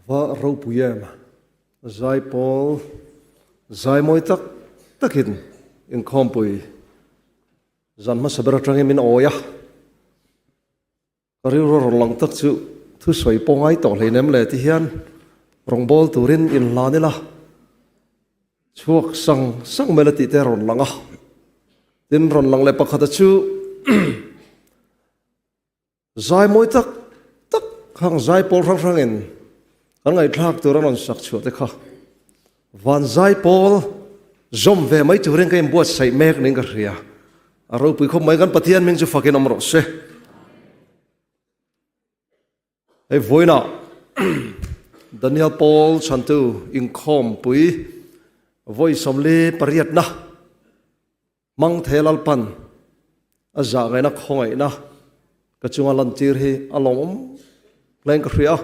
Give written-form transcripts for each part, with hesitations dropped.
Va ropui em! Zaipawl zai mawi tak takin inkhawmpui zan hmasa ber atangin min awi a. Ka rilru rawn lang tak chu thusawi pawh ngai tawh hleinem le ti hian rawngbâwl turin inhlan ila chhuak sang sang mai la tih te a rawn lang a. Tin, rawn lang leh pakhata chu zai mawi tak tak khang zai pawl hrang hrangin kan ngaihthlak tur a rawn sak chhuah te kha van zai pawl zawm ve mai turin ka inbuatsaih mek niin ka hria. A ropui khawp mai kan Pathian hming chu fakin awm rawh se. Hei vawiinah Daniel Paul chhantu inkhawmpui vawi 48na hmang thei Lalpan a zah ngaihna khawngaihna ka chunga lantir hi a lawmawm hleng ka hria.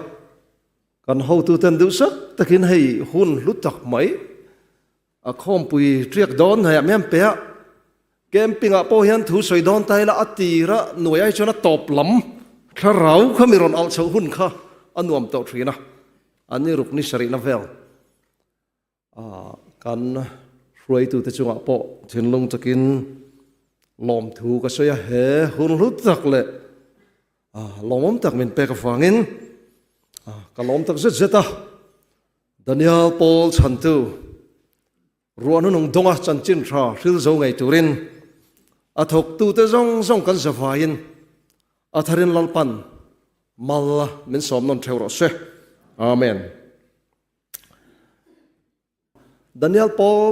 Kan hotuten duhsak takin hei hun hlu tak mai a khawmpui ṭiak dawn hei ah miam pe a, camping ah pawh hian thu sawi dawn ta ila a tira nuai ai chuan a tawp lam thlarau kha mi rawn alh chhoh hun kha a nuam tawh ṭhin a, an ni ruk ni sarihna vel kan hruaitute chungah pawh thinlung takin lawmthu ka sawi a, he hun hlu tak leh lawmawm tak min pek avangin ka lawm tak zet zet a. Daniel Paul chhantu ruahnunung dawnga chanchin tha hril zo ngei turin a thawktute zawng zawng kan zavaiin a tharin Lalpan mal min sawm nawn theuh rawh se. Amen. Daniel Paul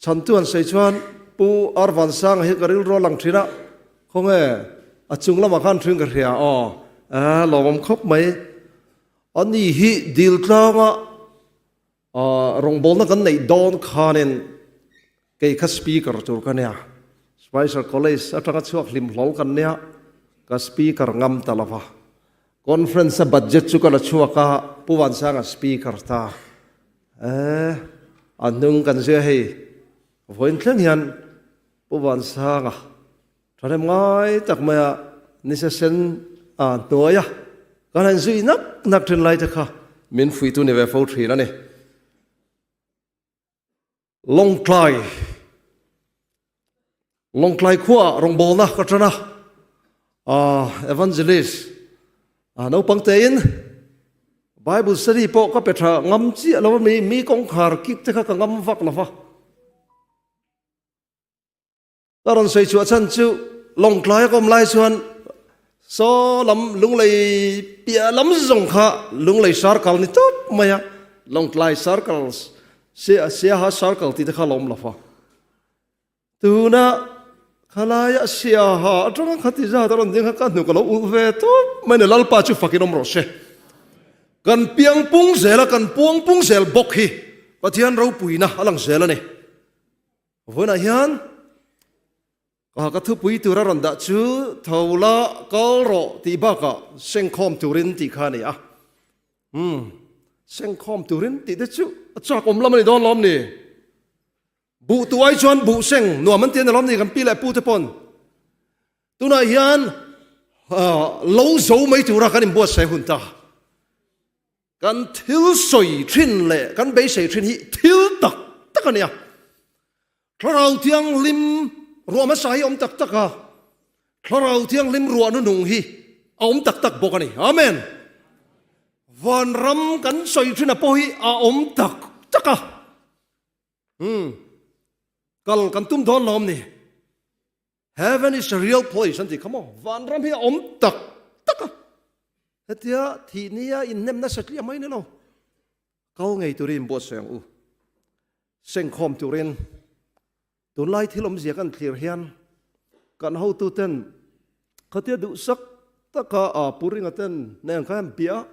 chhantu an sawi chuan Pu Arvansanga hi ka rilru a lang thin a, khawnge a chung lamah khan ṭhin ka hria aw, lawmawm khawp mai. Ani hi dil tlanga rawngbawlna kan neih dawn khanin kei kha speaker tur ka nia, Spicer College atanga chhuak hlim hlawl kan nia, ka speaker ngam ta lova. Conference a budget chu ka la chhuak a, Pu Vansanga speaker ta. Eh, a hnung kan zia hei, vawiin thleng hian Pu Vansanga thahnem ngai tak maia nisa sen a hnuai a, kan han zui nak nak thin lai te kha min fuihtu ni ve fo thin a ni. Lawngtlai Lawngtlai khuaah rawngbawlna ka tan a, Evangelist naupang tein Bible study pawh ka pe tha ngam chiah lo a mi, mi kawngkhar kik te kha ka ngam vak lo va. Ka rawn sawi chhuah chhan chu Lawngtlai a ka awm lai chuan saw lam Lunglei piah lam zawng kha Lunglei Circle ni tawp mai a, Lawngtlai Circle Siaha Circle tih te kha a la awm lo va. Tuna khalaia Siaha atanga khati zat a rawn ding kha ka hnuk a lo ulh ve tawp mai a ni, Lalpa chu fakin awm rawh se. Kan piang pung zel a, kan puang pung zel bawk hi Pathian ropuina a lang zel a ni. Vawiinah hian ka thupui tur a rawn dah chu tho la kal rawh tih bakah sengkhawm turin tih kha a ni a. Umm, sengkhawm turin tih te chu a chak awm lam a ni dawn lawm ni? Buh tu ai chuan buh seng nuam an ti a ni lawm ni kan pi leh pu te pawn. Tunah hian lo zo mai tura kan inbuatsaih hun ta. Kan thil sawi thin leh kan beisei thin hi thil tak tak a nia. Thlarau Thianghlim ruah hmasa hi a awm tak tak a, Thlarau Thianghlim ruah hnuhnung hi a awm tak tak bawk a ni. Amen. Vanram kan sawi thin a pawh hi a awm tak tak a. Hmm. Kal kan tum dawn lawm ni. Heaven is a real place an tih kha maw? Vanram hi a awm tak tak a. Hetia thih nia inhnem nasa tliah mai ni lo. Kal ngei turin buatsawi ang u. Sengkhawm turin tunlai thil awmzia kan thlir hian kan hotuten khatia duhsak taka a Puringa ten nen khan bia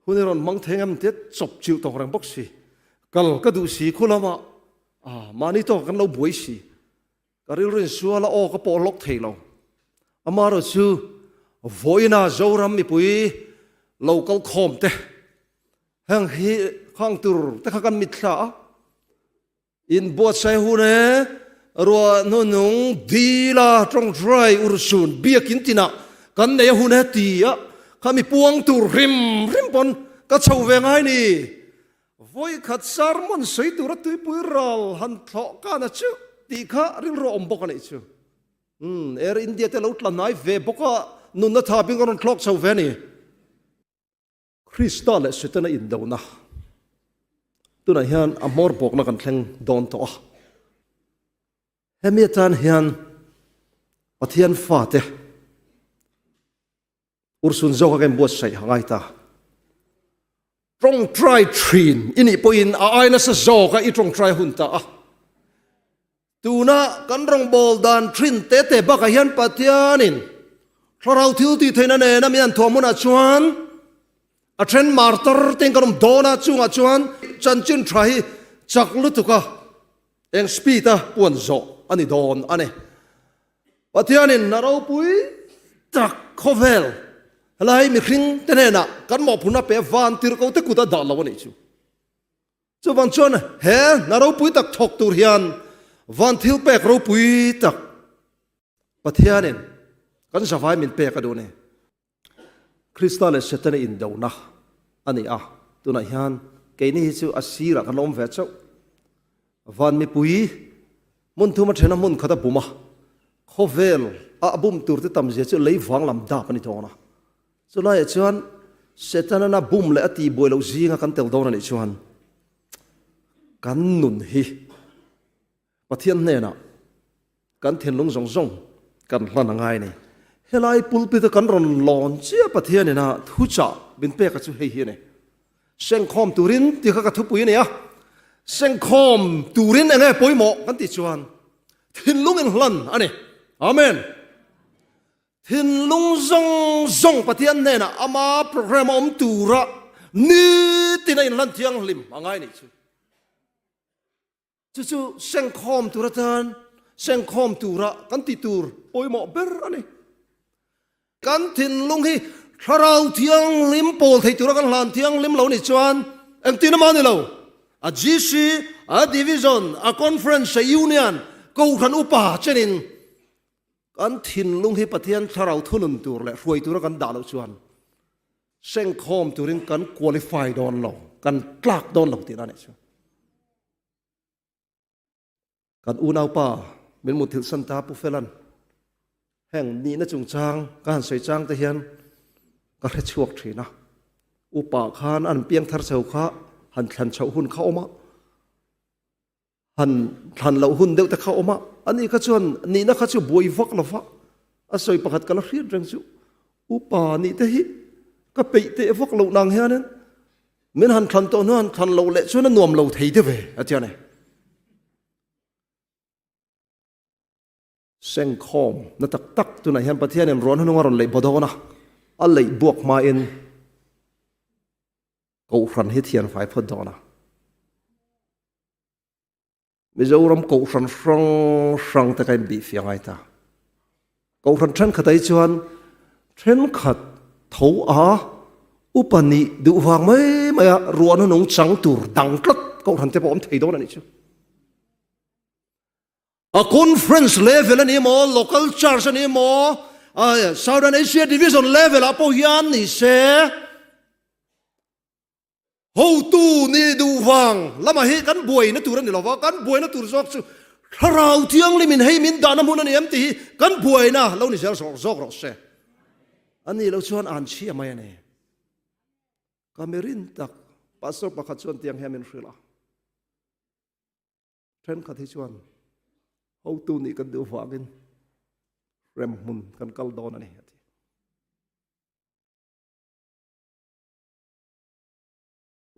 hun i rawn hmang thei ngam tia chawp chilh tawk reng bawk si. Kal ka duh si khu lamah mahni tawk kan lo buai si. Ka rilru in sual a aw ka pawh hlawk thei lo. Amaherawh chu vawiina Zoram mipui lo kal khawm te heng hi khang tur te kha kan mitthla a, in buatsaih hun e ruah hnunung dila tawngtai urhsun biakin tinah kan nei a hun e ti a, kha mi puang tur hrim hrim pawn. ka chho ve ngai ni. Vawikhat sermon sawi tura tuipui ral han thlawh kana chu tih kha rilru a awm bawk a nih chu. Umm, Air India te lo tla hnai ve bawk a, nunna tha bik a rawn thlawk chho ve a ni. Krista leh Setana indona tunah hian a hmawr bawkna kan thleng dawn tawh a. Hemi atan hian Pathian fate ursun zawka ka inbuatsaih a ngai ta. Tawngtai thin i nih pawhin a ai nasa zawka i tawngtai hun ta a. Tuna kan rawngbâwl dan thin te te bakah hian Pathianin thlarau thil tih theihna nena mi an thuam hunah chuan a then martar tein kan awm dawn a, chungah chuan chanchin tha hi chak lutuk a, eng speed a puan zawh a ni dawn a ni. Pathianin a ropui tak khawvel helai mihring te hnenah kan mawhphurhna pe vantirhko te kut a dah lo a nih chu. Chuvang chuan he hna ropui tak thawk tur hian van thil pek ropui tak Pathianin kan zavai min pek a duh ni. Krista leh Setana indona a ni a, tunah hian keini hi chu a sirah kan awm ve chauh. Van mipui hmun thuma thena hmun khat a bum a, khawvel a bum turte tamzia chu lei vang lam dap a ni dawn a. Chulaiah chuan Setana'n a bum leh a tihbuai loh zinga kan tel dawn a nih chuan kan nun hi Pathian hnenah kan thinlung zawng zawng kan hlan a ngai a ni. Helai pulpit a kan rawn lawn chiah Pathianin a thuchah min pek a chu hei hi a ni. Sengkhawm turin tih kha ka thupui a ni a, sengkhawm turin eng nge pawimawh kan tih chuan thinlung inhlan a ni. Amen. Thinlung zawng zawng Pathian hnenah ama program a awm tura nitin a inhlan thianghlim a ngai nih chu. Chu chu sengkhawm tur atan sengkhawm tura kan tih tur pawimawh ber a ni. Kan thinlung hi thlarau thianghlim pawl thei tura kan hlan thianghlim lo nih chuan engtin a mah ni lo. A GC, a Division, a Conference, a Union, Kohhran Upa chenin Kan thinlung hi Pathian thlarau thunun tur leh hruai tura kan dah loh chuan sengkhawm turin kan qualify dawn lo, kan tlak dawn lo tihna a nih chu. Kan unaupa min muthilh san ta Pu Felan heng nihna chungchang ka han sawi chang te hian ka hre chhuak thin a. Upa khan an piangthar chho kha han thlan chhoh hun kha awm a. Han thlan loh hun deuh te kha awm a, ani kha chuan nihna kha chu buai vak lo va, a sawi pakhat ka la hriat reng chu upa nih te hi ka peih teh vak loh nang hianin min han thlan tawh hnu han thlan loh leh chuan a nuam lo thei deuh ve a tia ni. Sengkhawm na tak tak tunah hian Pathianin ruahna hnung a rawn leih baw dawn a, a leih buak hmain Kohhran hi thian fai phawt dawn a. Mizoram kohhran hrang hrang te ka inbih fiah ngai ta. Kohhran thenkhat ai chuan thenkhat tho a upa nih duh vang mai mai a ruahna nung chang tur dang tlat kohhran te pawh awm thei dawn a nih chu. A conference level a ni maw, local church a ni maw, Southern Asia Division level ah pawh hian ni se, hotu ni duh vang lamah hi kan buaina tur a ni lo va, kan buaina tur zawk chu Thlarau Thianghlimin hei min dahna hmun a ni em tih hi kan buaina lo ni zel zawk zawk rawh se. A nih loh chuan an chhia mai a ni. Ka mirin tak pastor pakhat chuan tiang hian min hrilh a. Thenkhat hi chuan hotu nih kan duh vangin hremhmun kan kal dawn a ni a ti.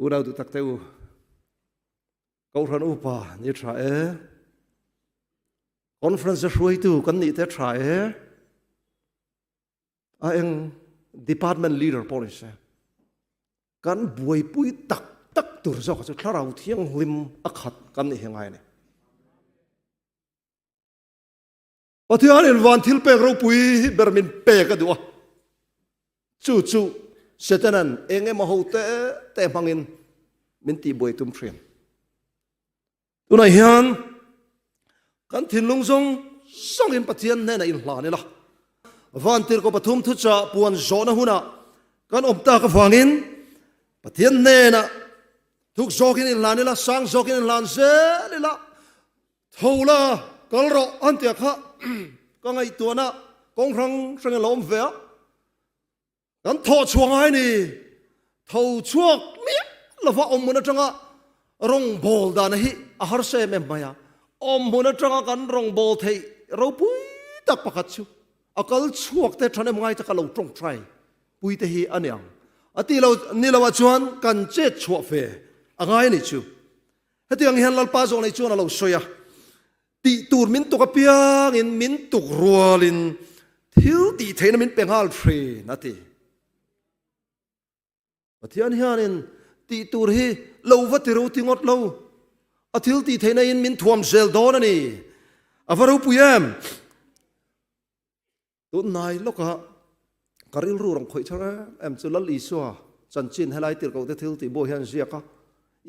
Unau duh tak te u, Kohhran upa ni tha e, conference hruaitu kan nih te tha e, a eng department leader pawh ni se. Kan buaipui tak tak tur zawk chu thlarau thianghlim a khat kan nih hi ngai a ni. Pathianin van thil pek ropui hi ber min pek a duh a, chu chu Setanan eng emaw ho te te hmangin min tihbuai tum thin. Tunah hian kan thinlung zawng zawngin Pathian hnenah inhlan ila, Vantirhkoh pathum thuchah puan zawhna hunah kan awm tak avangin. Pathian hnenah thuk zawkin inhlan ila, sang zawkin inhlan zel ila, tho la, kal rawh an tia kha ka ngaihtuahna kawng hrang hrang in lo awm ve a. Kan thawh chhuah ngai ni, tho chhuak miah lova awm hmun atanga rawngbawl dana hi a harsa em em mai a. Awm hmun atanga kan rawngbawl theih ropui tak pakhat chu a kal chhuak te thahnem ngai taka lo tawngtai pui te hi a ni ang. A ti lo ni lo ah chuan kan chet chhuah fe a ngai a nih chu. Hetiang hian Lalpa zawh nei chuan a lo sawi a, Tih tur min tuk apiangin min tuk rualin thil tih theihna min pe nghal thin a ti. Pathian hianin tih tur hi lo va ti ro ti ngawt lo, a thil tih theihna in min thuam zel dawn a ni. A va ropui em? Tunhnai lawkah ka rilru rawn khawih thar em em chu Lal Isua chanchin helai tirhkoh te thil tih buai hian ziak a,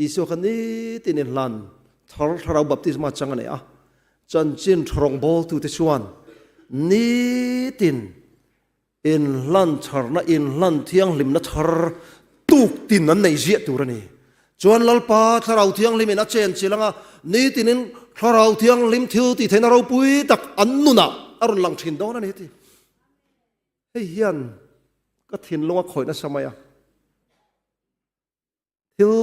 Isua kha nitin inhlan thar thlarau baptisma chang a nei a, chanchin tha rawngbawltute chuan nitin inhlan tharna inhlan thianghlimna thar tuk tin an nei ziah tur a ni. Chuan Lalpa Thlarau Thianghlimin a chen chilh anga nitinin Thlarau Thianghlim thil tih theihna ropui tak an nunah a rawn lang thin dawn a ni ti. Hei hian ka thinlung a khawih nasa mai a. Thil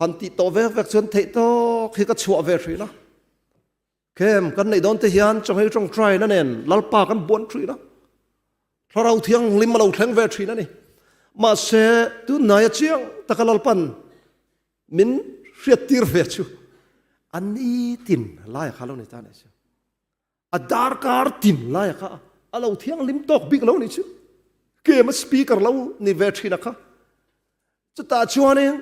han tih tawh vek vek chuan theih tawk hi ka chhuah ve thin a. Kem kan neih dawn te hian chawhmeh tawngtaina nen Lalpa kan buan thin a. Thlarau Thianghlim a lo thleng ve thin a ni. Mahse, tunhnaia chiang taka Lalpan min hriattir ve chu a nitin laia kha lo ni ta a nih chu. A darkar tin laia kha a lo thianghlim tawk bik lo nih chu. Kem a speaker lo ni ve thin a kha. Chutah chuanin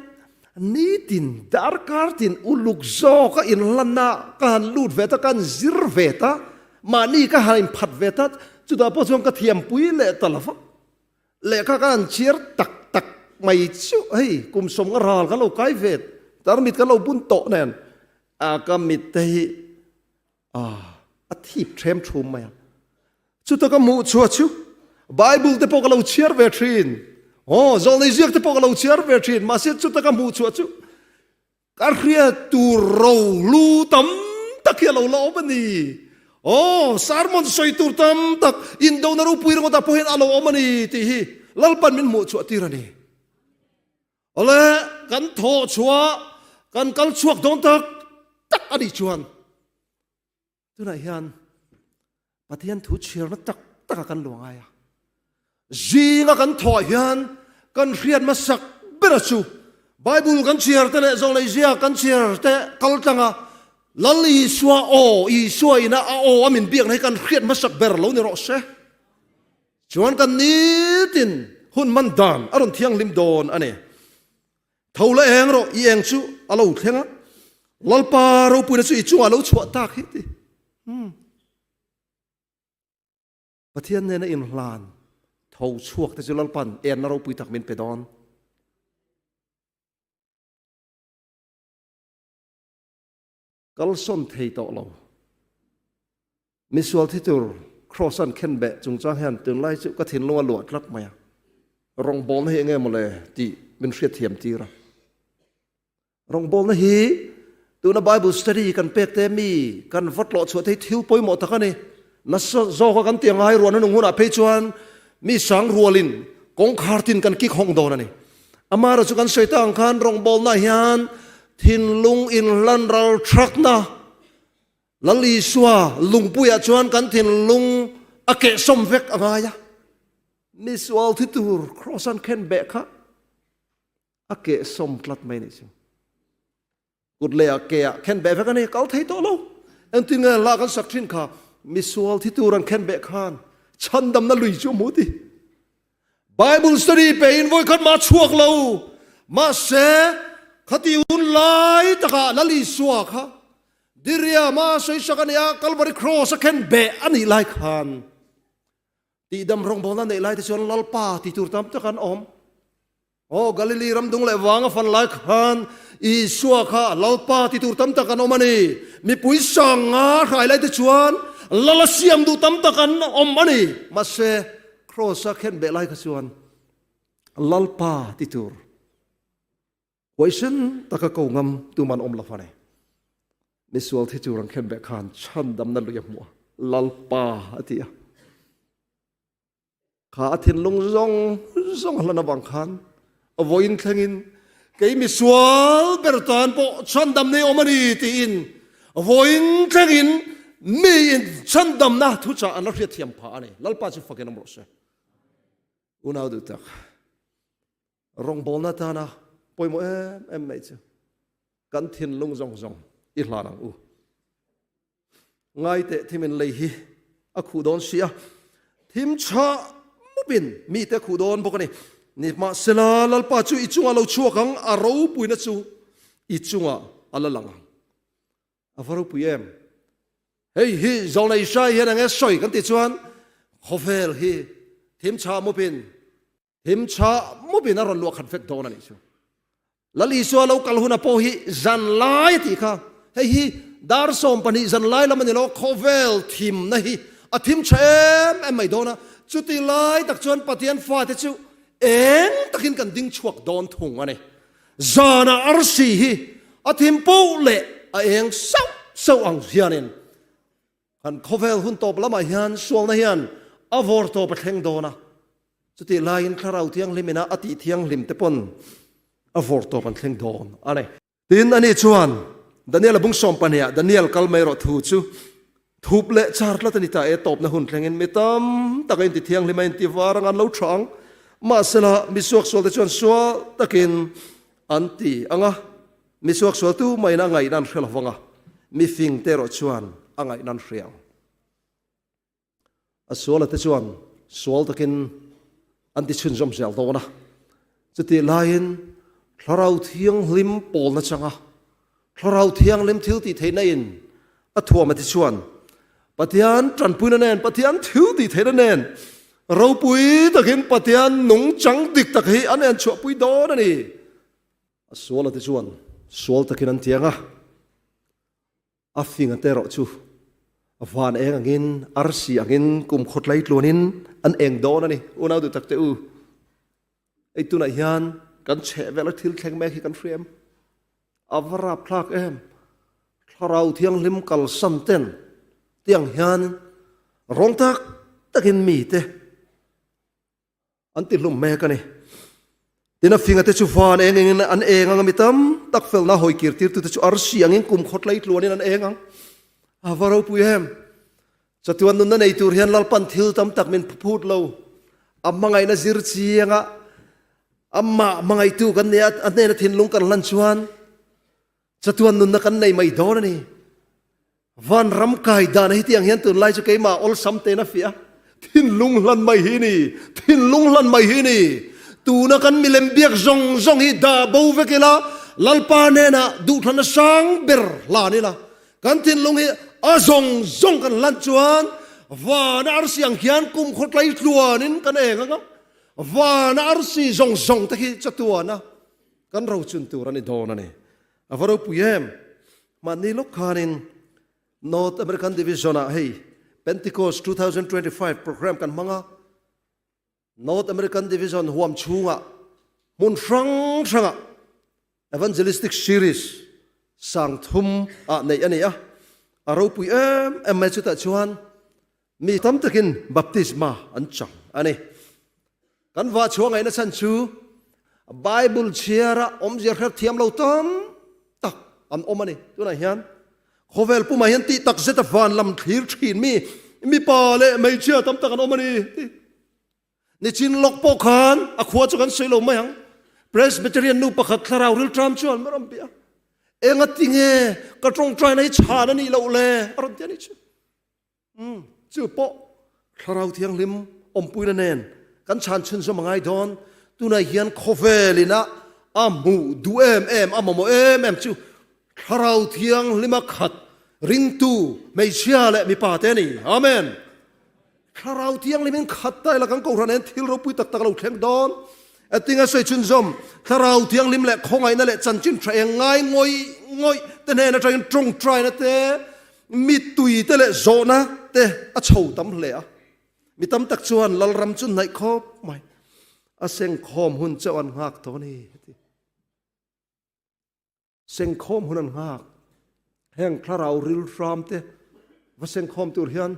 nitin darkar tin uluk zawka inhlanna ka han lut ve ta, ka han zir ve ta, mahni ka han inphat ve ta, chutah pawh chuan ka thiampui leh ta lo va. Lehkha ka han chhiar tak tak mai chu hei kum sawmnga ral kan lo kai ve, tarmit kan lo bun tawh nen a ka mit te hi a thip ṭhem ṭhum mai a. Chuta ka hmuh chhuah chu Bible te pawh ka lo chhiar ve ṭhin. Aw, zawlnei ziak te pawh ka lo chhiar ve ṭhin. Mahse chuta ka hmuh chhuah chu ka hriat tur rohlu tam tak hi a lo la awm a ni. Aw, sermon sawi tur tam tak indona ropui ringawtah pawh hian a lo awm a ni tih hi Lalpan min hmuh chhuah tir a ni. Awle, kan thawh chhuah, kan kal chhuak dawn tak tak a nih chuan Tunah hian Pathian thu chhiarna tak taka kan luah ngai a. Zinga kan thawh hian kan hriat hmasak bera chu Bible kan chhiar te leh Zawlei ziak kan chhiar te kal tlanga Lal Isua aw, Isua ina a aw a min biakna hi kan hriat hmasak ber lo ni rawh se. Chuan kan nitin hun man dan a rawn thianghlim dawn a ni. Tho la eng rawh, i eng chu a lo thleng a, Lalpa ropuina chu i chungah a lo chhuah tak hi ti. Hmm. Pathian nena inhlan tho chhuak te chu Lalpan enna ropui tak min pe dawn. Kalsawn thei tawh lo. Misual thi tur Kraws an khen beh chungchang hian tunlai chu ka thinlung a luah tlat mai a. Rawngbawlna hi enge mawle tih min hriatthiam tir a. Rawngbawlna hi tuna Bible study kan pek te mi kan va tlawh chhuah te hi thil pawimawh tak a ni. Nasa zawka kan ti angai ruahna nung hunah phei chuan mi sang rualin kawngkhar tin kan kik hawng dawn a ni. Amaherawhchu kan sawi tak ang khan rawngbawlna hian thinlung inhlan ral thakna Lal Isua lungpuiah chuan kan thinlung a kehsawm vek a ngai a. Misual thi tur kraws an khen beh kha a kehsawm tlat mai nih chu. Kut leh ah ke ah khen beh vek a ni, kal thei tawh lo. Engtin nge hla kan sak thin kha, misual thi tur an khen beh khan chhandamna lui chu a hmu ti. Bible study pe in vawikhat mah chhuak lo, mahse khati hun lai takah Lal Isua kha diriama sawisak a ni a, Calvary Cross a khen beh a nih lai khan tihdam rawngbawlna neih lai te chuan Lalpa ti tur tam tak an awm. Aw, Galili ram dung leh vang a fan lai khan Isua kha Lalpa ti tur tam tak an awm a ni. Mipui sanga hrai lai te chuan Lal a siam duh tam tak an awm a ni. Mahse, Kraws a khen beh lai kha chuan Lalpa ti tur huaisen taka ko ngam tuman awm lo a ni. Misual thi tur an khen beh khan chhandamna lui a hmu a, Lalpa a ti a. Kha a thinlung zawng zawng a hlan avang khan a vawiin thlengin kei misual ber tan pawh chhandamna i awm a ni tiin vawiin thlengin miin chhandamna thuchah an la hriatthiam phah a ni. Lalpa chu fakin awm rawh se. Unau duh tak, rawngbawlna tana pawimawh em em mai chu kan thinlung zawng zawng i hlan ang u. Ngai teh thim in lei hi a khuh dawn si a, thim chhah mupin mite a khuh dawn bawk a ni. Nimahsela, Lalpa chu i chungah lo chhuak ang, a ropuina chu i chungah a la lang ang. A va ropui em? Hei hi Zawlnei Isai hian eng nge sawi kan tih chuan khawvel hi thim chhah mupin thim chhah mupin a rawn luah khat vek dawn a nih chu. Lal Isua lo kal huna pawh hi zan lai a tih kha. Hei hi dar 12 zan lai lam a ni lo, khawvel thimna hi a thim tha em em mai dawn a. Chuti lai tak chuan Pathian fate chu eng takin kan ding chhuak dawn thung a ni. Zanah arsi hi a thim poh leh a eng sauh sauh ang hianin kan khawvel hun tawp lamah hian sualna hian a vawr tawp a thleng dawn a. Chutih laiin Thlarau Thianghlimina a tih thianghlim te pawn a vawr tawp an thleng dawn a ni. Tin, ani chuan Daniel-a bung 12ah Daniel kal mai rawh thu chu Thup leh char tlat a ni ta e, tawpna hun thlengin mi tam tak a inti thianghlim a inti var ang an lo tha ang. Mahsela, mi suaksualte chuan sual takin an ti ang a, mi suaksualtu maiin a ngaihna an hre lo vang a, mi fingte erawh chuan a ngaihna an hre ang. A suala te chuan sual takin an ti chhunzawm zel dawn a. Chutih laiin Thlarau Thianghlim pawlna changa Thlarau Thianghlim thil tih theihna in a thuam a ti chuan Pathian tanpuina nen, Pathian thil tih theihna nen ropui takin Pathian nungchang dik tak hi an en chhuahpui dawn a ni. A sual a ti chuan sual takin an tiang a. A finga te erawh chu van eng angin, arsi angin, kum khawtlai tluanin an eng dawn a ni. Unau duh tak te u, hei tunah hian kan chheh vela thil thleng mek hi kan hria em? A va rapthlak em? Thlarau Thianghlim kalsan ten tiang hian rawng tak takin mite An ti hlum mek a ni. Tin, a fingate chu van eng engin an eng ang a, mi tam tak felna hawi kir tirtute chu arsi angin kum khawtlei tluanin an eng ang. A va ropui em! Chatuan nunna nei tur hian Lalpan thil tam tak min phut lo. A hmangaihna zir chianga amah hmangaihtu kan nia, a hnena thinlung kan hlan chuan chatuan nunna kan nei mai dawn a ni. Vanram kai dan hi tiang hian tunlai chu keimah awlsam ten a fiah a, thinlung hlan mai hi ni, thinlung hlan mai hi ni. Tuna kan milem biak zawng zawng hi dah bo vek ila, Lalpa hnenah duhthlanna sang ber hlan ila, kan thinlung hi a zawng zawng kan hlan chuan vana arsi ang hian kum khawtlai tluanin kan eng ang a, vana arsi zawng zawng te khi chatuana kan rochun tur a ni dawn a ni. A va ropui em! Mahni lawk khanin North American Division-ah hei Pentecost 2025 program kan hmang a. North American Division huam chhungah hmun hrang hrangah Evangelistic Series 3000 ah neih a ni a. A ropui em em mai chutah chuan mi tam takin baptisma an chang a ni. Kan vah chhuah ngaihna chhan chu Bible chhiara awmzia hriat thiam lo tam tak an awm a ni. Tunah hian khawvel pumah hian tih tak zeta van lam thlir thin mi mipa leh hmeichhia tam tak an awm a ni. Nichin lawk pawh khan a khua chu kan sawi lo mai ang. Presbyterian nu pakhat thlarau rilṭam chuan a rawn bia. Engatinge ka ṭawngṭaina hi chhan a nih loh le? A rawn ti a nih chu. Umm, chu pawh Thlarau Thianghlim awmpuina nen kan chhan chhunzawm a ngai dawn. Tunah hian khawvel ina a hmuh duh em em, a mamawh em em chu Thlarau Thianghlima khat ringtu hmeichhia leh mipa te a ni. Amen! Thlarau Thianghlimin khat ta ila kan kohhran hian thil ropui tak tak a lo thleng dawn. Atinga sawi chhunzawm, Thlarau Thianghlim leh khawngaihna leh chanchin tha eng ngai ngawih ngawih te hnen atangin tawngtaina te, Mittui te leh zawhna te a chho tam hle a, mi tam tak chuan Lalram chu hnaih khawp mai. A sengkhawm hun chauh an nghak tawh a ni, a ti. Sengkhawm hun an nghak. Heng thlarau rilhram te va sengkhawm tur hian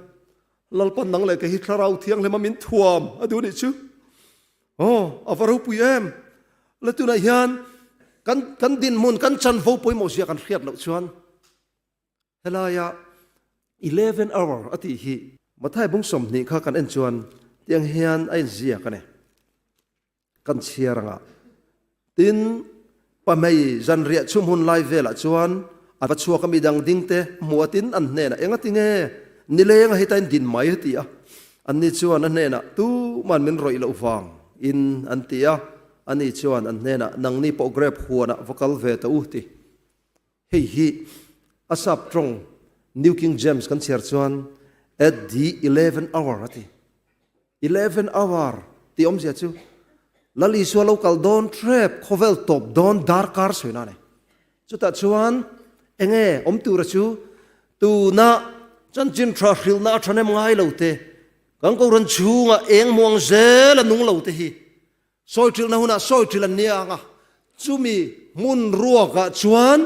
Lalpan nang leh kei hi thlarau thianghlim a min thuam a duh nih chu. Aw, a va ropui em! La tunah hian kan kan dinhmun kan chanvo pawimawh zia kan hriat loh chuan Helaia 11 hour a tih hi Mathai bung 20 kha kan en chuan tiang hian a inziak a ni. Kan chhiar anga. Tin, pahmei zanriah chhum hun lai velah chuan a va chhuak a midang dingte hmuh atin an hnenah eng a ti nge? Nileng a hitain din mai a ti a. Anni chuan a hnenah tuman min rawih loh vang in an ti a. Ani chuan an hnenah nangni pawh grape huanah va kal ve ta u ti. Hei hi a sap tawng New King James kan chhiar chuan at the 11 hour a ti. 11 hour tih awmzia chu Lal Isua lo kal dawn trep khawvel tawp dawn darkar sawi na a ni. Chutah chuan enge awm tura chu tuna chanchin tha hrilhna a thahnem ngai lo te, kan Kohhran chhunga eng muang zel a nung lo te hi Sawi ṭilhna hunah sawi ṭilh an nia ang a, chumi hmun ruakah chuan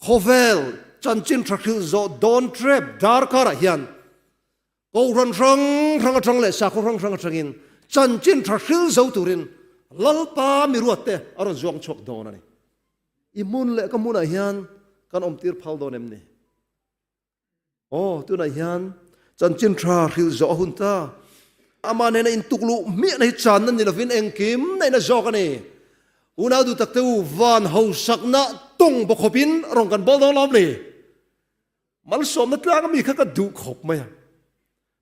khawvel chanchin ṭha hrilh zawh dawn ṭep darkarah hian Kohhran hrang hrang aṭang leh sakhaw hrang hrang aṭangin chanchin ṭha hrilh zo turin Lalpa miruatte a rawn zuang chhuak dawn a ni. I hmun leh ka hmunah hian kan awmtir phal dawn em ni? Aw, tunah hian chanchin tha hrilh zawh a hun ta. Amah nena intuk luh hmiahna hi channa ni lovin engkim neihna zawk a ni. Unau duh takte u, van hausakna tawng baw khawpin rawn kan bawl dawn lawm ni? Malsawmna tlang ami kha ka duh khawp mai a.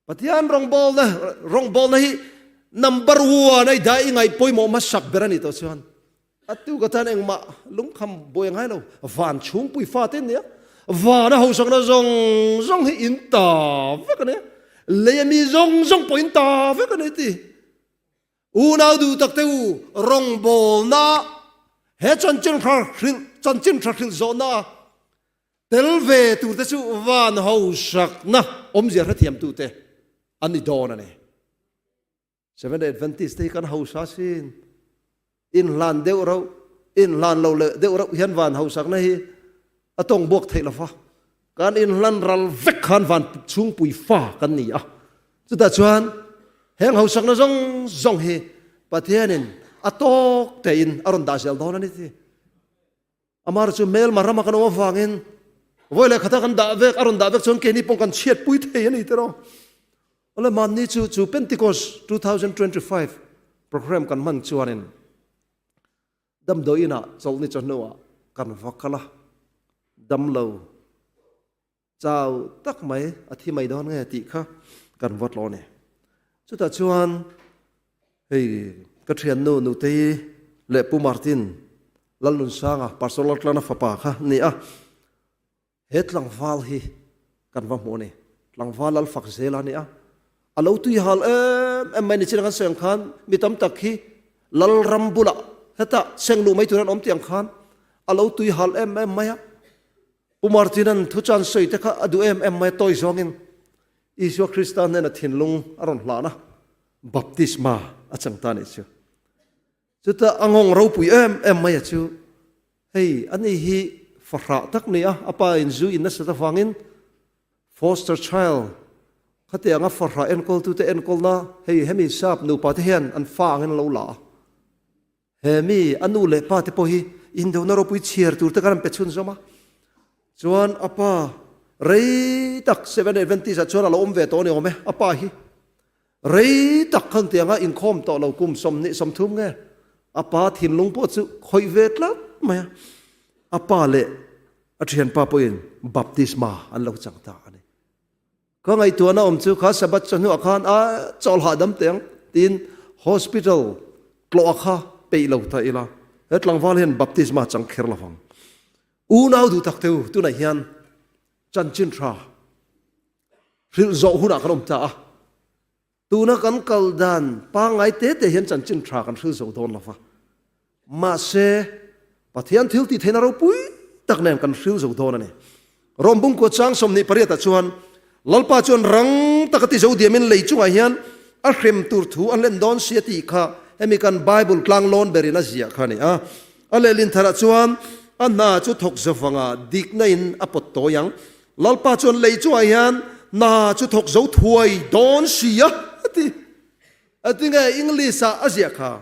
Pathian rawngbawlna rawngbawlna hi number one a i dah i ngaih pawimawh hmasak ber a nih tawh chuan a tu ka tan engmah lungkham buai a ngai lo. Van chhungpui fate an nia. Van a hausakna zawng zawng hi in ta vek a nia. Lei a mi zawng zawng pawh in ta vek a ni ti. Unau duh tak te u, rawngbawlna he chanchin tha hrilh chanchin tha hrilh zawhna Tel ve turte chu van hausakna awmzia hrethiamtute an ni dawn a ni. Seventh Day Adventist te hi kan hausa sin. Inhlan deuh rauh, inhlan lo leh deuh rauh hian van hausakna hi a tawng buak theih lo va. Kan inhlan ral vek khan van chhungpui fa kan ni a. Chutah chuan heng hausakna zawng zawng hi Pathianin a tawk tein a rawn dah zel dawn a ni ti. Amar chu hmelma rama kan awm avangin vawi leh khata kan dah vek, a rawn dah vek chuan keini pawh kan chhiatpui thei a ni tiraw. Awle mahni chu chu Pentecost 2025 program kan hman chuanin damdawi inah chawlhni chawhnuah kan va kal a, damlo Chau tak mai a thi mai dawn nge tih kha kan vote lo a ni. Chutah chuan hei ka thiannu Nutei leh Pu Martin Lalnunsanga Pastor Laltlana fapa kha ni a, he tlangval hi kan va hmu a ni. Tlangval Lalfak Zela a ni a, a lo tui hal em em mai ni chin kan sawi ang khan mi tam tak hi Lalram bulah heta seng luh mai tur an awm tih ang khan a lo tui hal em em mai a. Pu Martina'n thu chan sawi te kha a duh em em mai a, tawi zawngin Isua Krista hnena thinlung a rawn hlan a, baptisma a chang ta nih chu. Chutah a nghawng ropui em em mai a chu, hei ani hi fahrah tak ni a, a pa in zu in nasat avangin foster child khatianga fahrah enkawltute enkawlna hei hemi sap nupa te hian an fa angin an lo la a. He mi a nu leh pa te pawh hi indona ropui chhiar tur te khan an pe chhun zawm a. Chuan a pa rei tak Seven Adventist ah chuan a lo awm ve tawh a ni awm e, a pa hi rei tak khan tianga inkhawm tawh lo kum 20 30 nge a pa thinlung pawh chu khawih ve tlat mai a. A pa leh a thianpa pawhin baptisma an lo chang ta a ni. Ka ngaihtuahna awm chu kha Sabbath chawhnuah khan a chawl hahdam teh ang tiin hospital tlawh kha peih lo ta ila, he tlangval hian baptisma chang kher lo vang. Unau duh tak teu tunah hian chanchin tha hrilh zawh hunah kan awm ta a. Tuna kan kal dan pangngai te te hian chanchin tha kan hril zo dawn lo va. Mahse, Pathian thil tih theihna ropui tak nen kan hril zo dawn a ni. Rom bungkua chang 28 ah chuan Lalpa chuan rang taka ti zo diamin lei chungah hian a hrem tur thu a hlen dawn si a tih kha. Hemi kan Bible tlang lawn berin a ziah kha a ni a. A lehlin tharah chuan a hna chu thawk zo vanga dikna in a pawt tawi ang. Lalpa chuan lei chungah hian hna chu thawk zo thuai dawn si a, a ti. A ti nge English ah a ziah kha,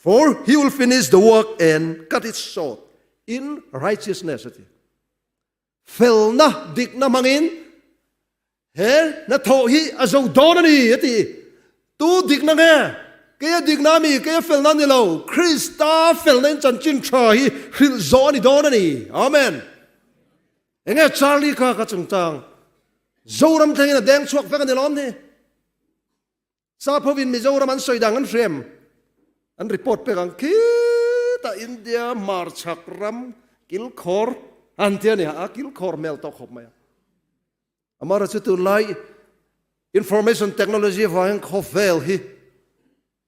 For he will finish the work and cut it short in righteousness a ti. Felna dikna hmangin he hnathawh hi a zo dawn a ni, a ti. Tu dikna nge? Keia dikna a mi, keia felna a ni lo. Krista felna in chanchin tha hi hrilh zawh a ni dawn a ni. Amen. Enge Charlie kha ka chungchang Zoram thlengin a deng chhuak vek a ni lawm ni? Saphovin Mizoram an sawi dang an hrem an report pek ang khitah India hmarchhak ram kilkhawr an ti a ni a, kilkhawr hmel tawh khawp mai a. Amara chu tunlai information technology avangin khawvel hi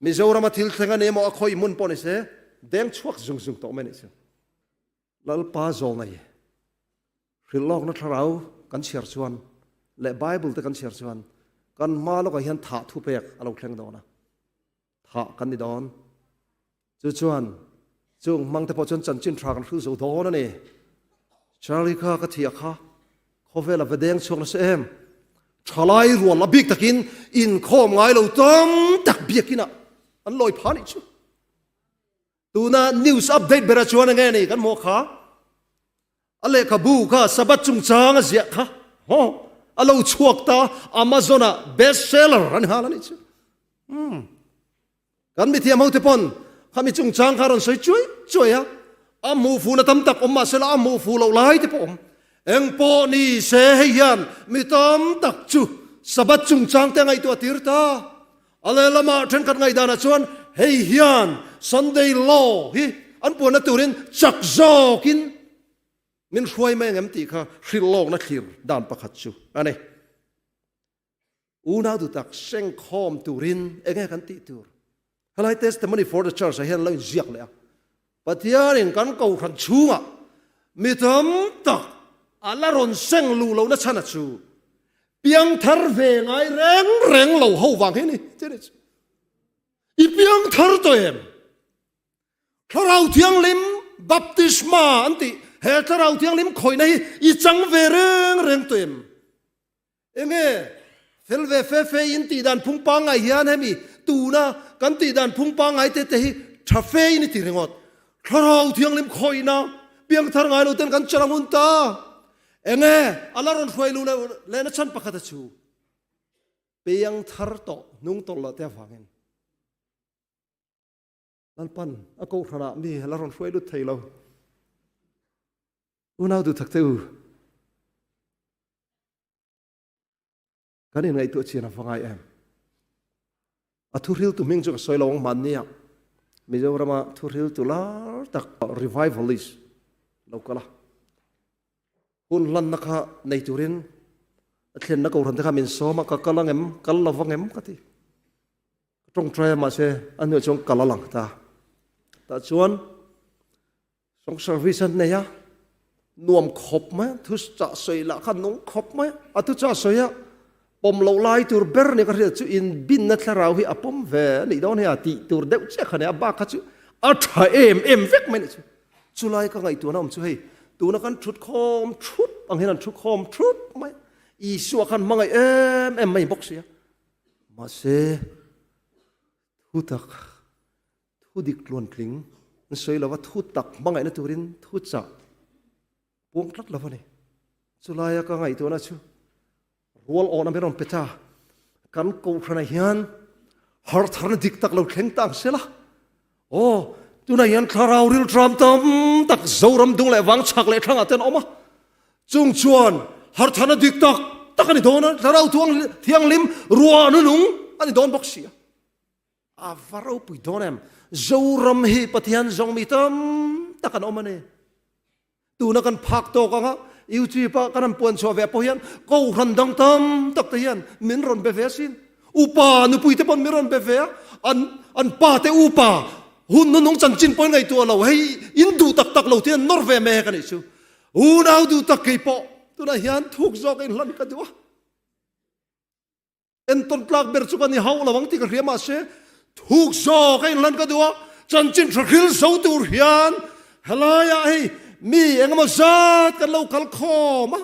Mizorama thil thleng a ni emaw a khawi hmun pawh ni se deng chhuak zung zung tawh mai a nih chu. Lalpa zawngai hrilh lawkna thlarau kan chhiar chuan leh Bible te kan chhiar chuan kan hma lawkah hian thah thu pek a lo thleng dawn a, thah kan ni dawn. Chu chuan chung hmang te pawh chuan chanchin tha kan hrilh zo dawn a ni. Charlie kha ka thiah kha khawvel a va deng chhuak nasa em. Thalai rual a bik takin inkhawm ngai lo tam tak biakinah an lawi phah nih chu. Tuna news update bera chuan enge ni kan hmuh kha a lehkhabu kha Sabbath chungchang a ziah kha ho a lo chhuak ta Amazon ah best seller an hal ani chu hmm kan mithiam ho te pawn khami chungchang kha rawn sawi chuai chuai a a hmuh fu na tam tak awm mahsela a hmuh fu loh lai te pawh awm eng pawh ni se hei hian mi tam tak chu Sabbath chungchang te ngaihtuah tir ta A lehlamah thenkhat ngaihdanah chuan hei hian Sunday Law hi an puanna turin chak zawkin min hruai mai angem tih kha hrilh lawkna thlir dan pakhat chu a ni. Unau dutak sengkhawm turin enge kan tih tur? Helai Testimony for the Church ah hian lo inziak leh a. Pathianin kan kohhran chhungah mi tam tak a la rawn seng luh lohna chhan a chu piangthar ve ngai reng reng lo ho vang hi ni. I piangthar tawh em? Thlarau Thianghlim baptisma an tih he Thlarau Thianghlim khawihna hi i chang ve reng reng tawh em? Enge fel ve fe fe in tih dan phung pangngai hian hemi tuna kan tih dan phung pangngai te te hi tha fe in i ti ringawt. Thlarau Thianghlim khawihna piangthar ngai lo ten kan chan ang hun ta. Enge a la rawn hruai lu lehna chhan pakhat a chu piangthar tawh hnung tawlh loh te avangin Lalpan a kohhranah mi a la rawn hruai lut thei lo. Unau duhtak te u. Kan inngaihtuah chian a va ngai em? A thuhriltu hming chu ka sawi lo ang hmanni ah Mizorama thuhriltu lar tak revivalist lo kal a. Hun hlanna kha nei turin a thlenna kohhran te kha min sawm a, ka kal ang em, kal lo vang em ka ti. Ka tawngtai a mahse a hnuah chuan kal a lang ta. Tah chuan Song service an nei a, nuam khawp mai a, thu chah sawi lah kha nung khawp mai a, a thu chah sawi a pawm loh lai tur ber nia ka hriat chu inbinna thlarau hi a pawm ve a nih dawn hei a tih tur deuh chiah kha nia, a bak kha chu a tha em em vek mai nih chu. Chulai ka ngaihtuahna awm chu hei tuna kan thut khawm thup ang hian an thu khawm thup mai, Isua khan hmangaih em em mai bawk sia, mahse thu tak Thu dik tluantling an sawi lova thu tak hmangaihna turin thu chah puang tlat lo a ni. Chulaia ka ngaihtuahna chu rual awhna min rawn pe ta. Kan kohhranah hian hartharna dik tak lo thleng ta ang sela. Aw, tunah hian thlarau rilṭam tam tak Zoram dung leh vang chhak leh thlangah te an awm a. Chung chuan hartharna dik tak tak a ni dawn a, thlarau thianghlim ruah nunung a ni dawn bawk si a. A va ropui dawn em? Zoram hi Pathian zawng mi tam tak an awm a ni. Tuna kan phak tawk anga YouTube a kan han puan chhuah ve pawh hian kohhran dang tam tak te hian min rawn be ve asin. Upa nupui te pawn min rawn be ve a, an an pa te upa hun nunung chanchin pawhin ngaihtuah lo, hei in duh tak tak lo te an nawr ve mek a nih chu. Unau duh tak kei pawh tunah hian thuk zawk a inhlan ka duh a. Entawn tlak ber chu ka ni hauh lo ang tih ka hria mahse Thuk zawk a inlan ka duh a, chanchin tha hril zo tur hian helaiah hei mi engemaw zat kan lo kal khawm a,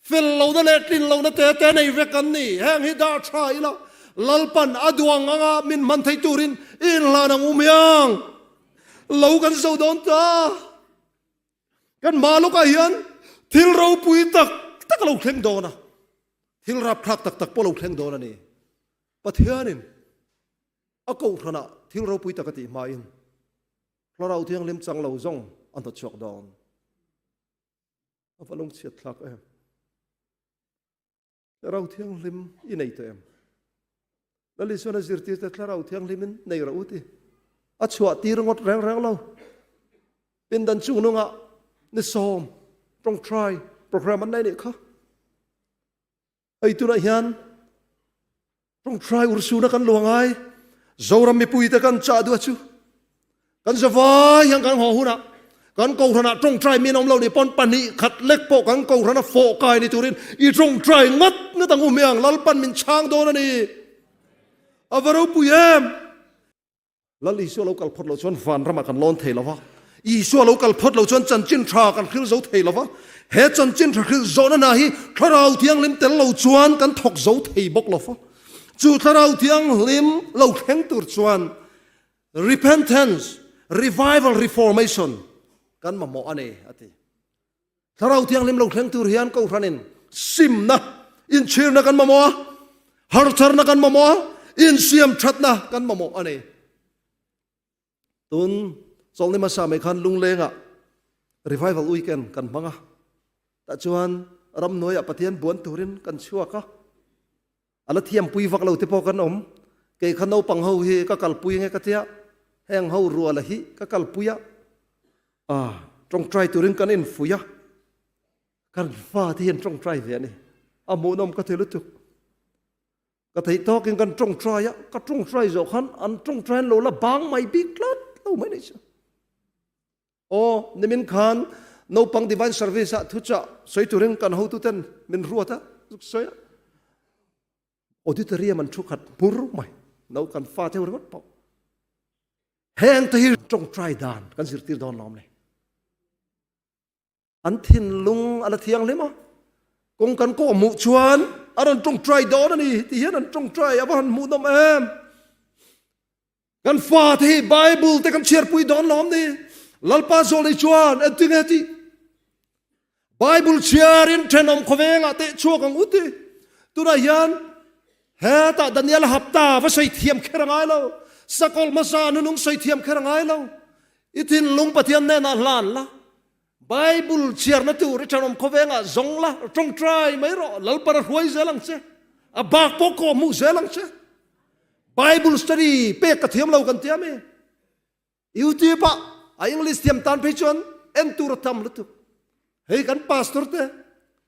fel lohna leh tlin lohna te te nei vek an ni. Heng hi dah tha ila, Lalpan a duang anga min hman thei turin i inhlan ang u miang. Lo kan zo dawn ta. Kan hma lawkah hian thil ropui tak tak a lo thleng dawn a, thil rapthlak tak tak pawh a lo thleng dawn a ni. Pathianin a kohhranah thil ropui tak a tih hmain Thlarau Thianghlim chang lo zawng a hnawtchhuak dawn. A va lungchhiat thlak em! Thlarau Thianghlim i nei tawh em? Lal Isuan a zirtirte Thlarau Thianghlimin nei rawh u ti. A chhuah tir ngawt reng reng lo. Pindan chungnungah ni sawm tawngtai program an nei nih kha. Hei tunah hian tawngtai ursuna kan luang ai. Zoram mipuite kan chah duh a chu. Kan zavai hian kan haw hunah kan kohhranah tawngtai min awm lo nih pawn pahnih khat lek pawh kan kohhrana fawh kai ni turin i tawngtai ngat ngat ang u hmiang Lalpan min chhang dawn a ni. A va ropui em! Lal Isua lo kal phawt loh chuan van ramah kan lawn thei lo va, Isua lo kal phawt loh chuan chanchin tha kan hril zo thei lo va, he chanchin tha hril zawhna hna hi Thlarau Thianghlim tel lo chuan kan thawk zo thei bawk lo va. Chu Thlarau Thianghlim lo thleng tur chuan Repentance, Revival, Reformation kan mamawh a ni, a ti. Thlarau Thianghlim lo thleng tur hian Kohhranin simna, inchhirna kan mamawh a, hartharna kan mamawh a, insiam thatna kan mamawh a ni. Tun chawlhni hmasa mai khan Lunglengah Revival Weekend kan hmang a, tah chuan ramhnuaiah Pathian buan turin kan chhuak a, A la thiampui vak lo te pawh kan awm. Kei kha naupang ho hi ka kalpui nge ka tia, heng ho ruala hi ka kalpui a, ah, tawngtai turin kan infuih a, kan fate hian tawngtai ve a ni. A hmuhnawm ka ti lutuk. Ka theih tawkin kan tawngtai a, ka tawngtai zawh khan an tawngtai an lo la bang mai bik tlat lo mai ni chu. Aw, nimin khan naupang Divine Service ah thuchah sawi turin kan hotuten min ruat a, zuk sawi a. Auditorium an thu khat hmur mai, no kan fa theuh ringawt pawh. Heng te hi tawngtai dan kan zirtir dawn lawm ni. An thinlung a la thianghlim a, kawng kan kawh hmuh chuan a rawn tawngtai dawn a ni ti hian an tawngtai a va han hmuh nawm em. Kan fate hi Bible te kan chhiarpui dawn lawm ni. Lalpa zawlei chuan engtinge tih? Bible chhiarin thenawm khawvengah teh chhuak ang u ti. Tunah hian hetah Daniel hapta va sawi thiam kher a ngai lo. Sakawlh hmasa nunung sawi thiam kher a ngai lo. I thinlung Pathian hnenah hlan la. Bible chhiarna tur i thenawm khawvengah zawng la, tawngtai mai rawh, Lalpan a hruai zel ang che. A bak pawh kawh hmuh zel ang che. Bible study pek ka thiam lo kan tia mi. YouTube ah a English thiam tan phei chuan en tur a tam lutuk. Hei kan pastor te,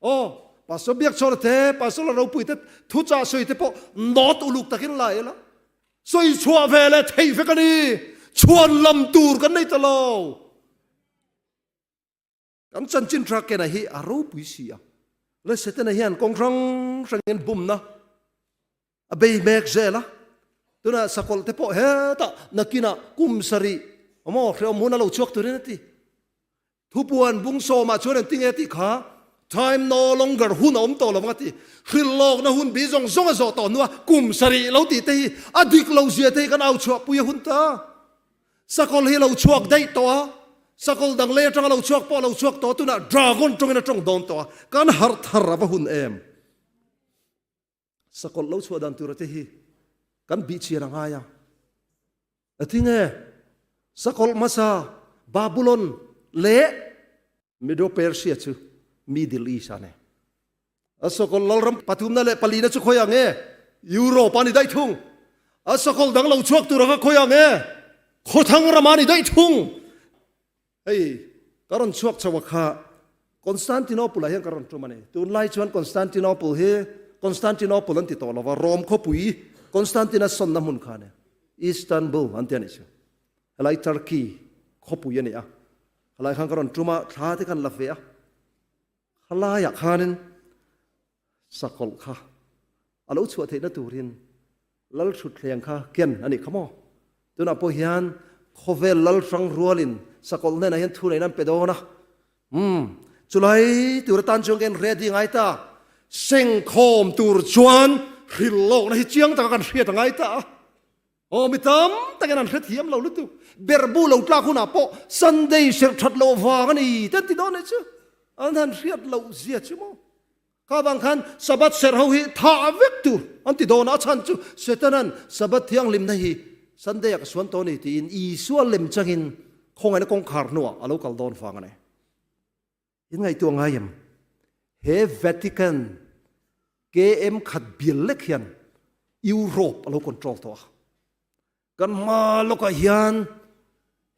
aw pastor Biakchhawna te, pastor Lalropui te thuchah sawi te pawh note uluk takin la ila. Sawi chhuah ve leh theih vek a ni. Chhuan lam tur kan nei ta lo. Kan chanchin tha kena hi a ropui si a. Le Setana hian kawng hrang hrangin bumna a bei mek zel a. Tunah sakawlh te pawh hetah nakinah kum sarih maw hreawm hun a lo chhuak turin a ti. Thupuan bung sawmah chuan engti nge tih kha time no longer hun a awm tawh lo ang a ti. Hrilh lawkna hun bi zawng zawng a zawh tawh hnua kum sarih lo tih te hi a dik lo zia te hi kan au chhuahpui a hun ta. Sakawlh hi a lo chhuak daih tawh a, sakawlh dang lei atanga lo chhuak pawh a lo chhuak tawh a, tunah dragon tawngin a tawng dawn tawh a, kan harh thar a va hun em? Sakawlh lo chhuah dan tura te hi kan bih chian a ngai a. A ti nge? Sakawlh hmasa Babulon leh Medo-Persia chu Middle East a ni. A sakawlh lalram pathumna leh palina chu khawi ang e? Europe a ni daih thung. A sakawlh dang lo chhuak tur anga khawi ang e? Khawthlang ram a ni daih thung. Hei, ka rawn chhuak chho a kha Constantinople ah hian ka rawn tum a ni. Tunlai chuan Constantinople hi Constantinople an ti tawh lo va, Rome khawpui Constantina sawnna hmun kha a ni. Istanbul an ti a nih chu. Helai Turkey khawpui a ni a. Helai khan ka rawn tum a, thla te khan la ve a. Khalaiah khanin sakawlh kha a lo chhuah theihna turin. Lal thutthleng kha ken a nih kha maw? Tunah pawh hian khawvel lal hrang rualin sakawlh hnenah hian thu neihna an pe dawn a. Umm, chulai tur atan chuan ka en ready ngai ta. Sengkhawm tur chuan hrilh lawkna hi chiang taka kan hriat a ngai ta a. Aw, mi tam takin an hrethiam lo lutuk. Berhbu lo tlak hunah pawh Sunday serh that loh vang a ni te an ti dawn anih chu. An han hriat loh zia chu maw? Kha vang khan Sabbath serh ho hi thah vek tur an ti dawn a, a chhan chu Setanan Sabbath thianghlimna hi Sunday ah ka suan tawh a ni tiin Isua lem changin khawngaihna kawngkhar hnuah a lo kal dawn vang a ni. In ngaihtuah ngai em? He Vatican KM khat bial lek hian Europe a lo control tawh a. Kan hma lawkah hian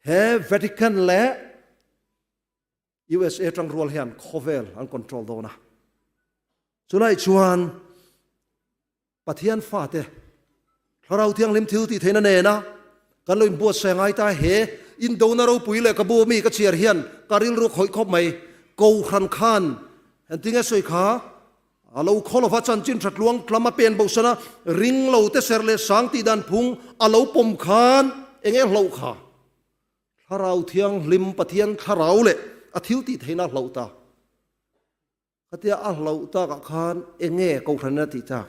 he Vatican leh USA tangrual hian khawvel an control dawn a. Chulai chuan Pathian fate Thlarau Thianghlim thil tih theihna nena kan lo inbuatsaih ngai ta he indona ropui leh ka bu ami ka chhiar hian ka rilru khawih khawp mai. Kohhran khan engtinge sawi kha a lo khaw lova chanchin tha tluang tlam a pen bosan a ring lo te ser leh sang tih dan phung a lo pawm khan enge hloh kha Thlarau Thianghlim Pathian thlarau leh a thil tih theihna a hloh ta. Khatia a hloh takah khan enge Kohhran in a tih tak?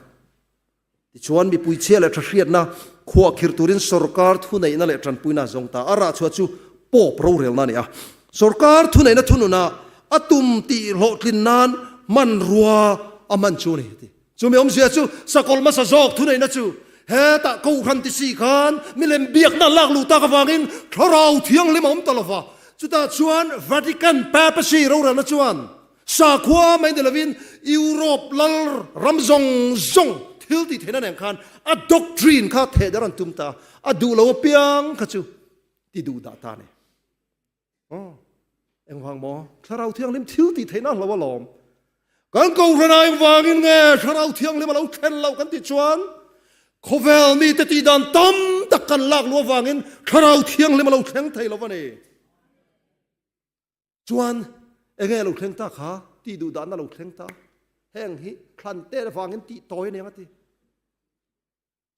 Tichuan mipui chhia leh tha hriatna khuah khirh turin sawrkar thuneihna leh tanpuina a zawng ta. A rah chhuah chu Pope rorelna a ni a. Sawrkar thuneihna thununah a tum tih hlawhtlin nan hmanrua a hman chu a ni a ti. Chumi awmzia chu sakawlh hmasa zawk thuneihna chu hetah Kohhran ti si khan milem biakna lak luh tak avangin Thlarau Thianghlim a awm ta lova. Chutah chuan Vatican Papacy rorelna chuan sakhua mai ni lovin Europe lal ram zawng zawng thil tih theihna nen khan a doctrine kha theh der an tum ta a, a duh lo apiang kha chu ti duh dah ta a ni. Aw, engvang maw? Thlarau Thianghlim thil tih theihna hlo alawm. Kan Kohhran ah engvangin nge Thlarau Thianghlim a lo thlen loh kan tih chuan khawvel mite tih dan tam tak kan lak luh avangin Thlarau Thianghlim a lo thleng thei lo a ni. Chuan enge a lo thleng ta kha? Tih duh dahna a lo thleng ta. Heng hi thlan te avangin tih tawi a ni ang a ti.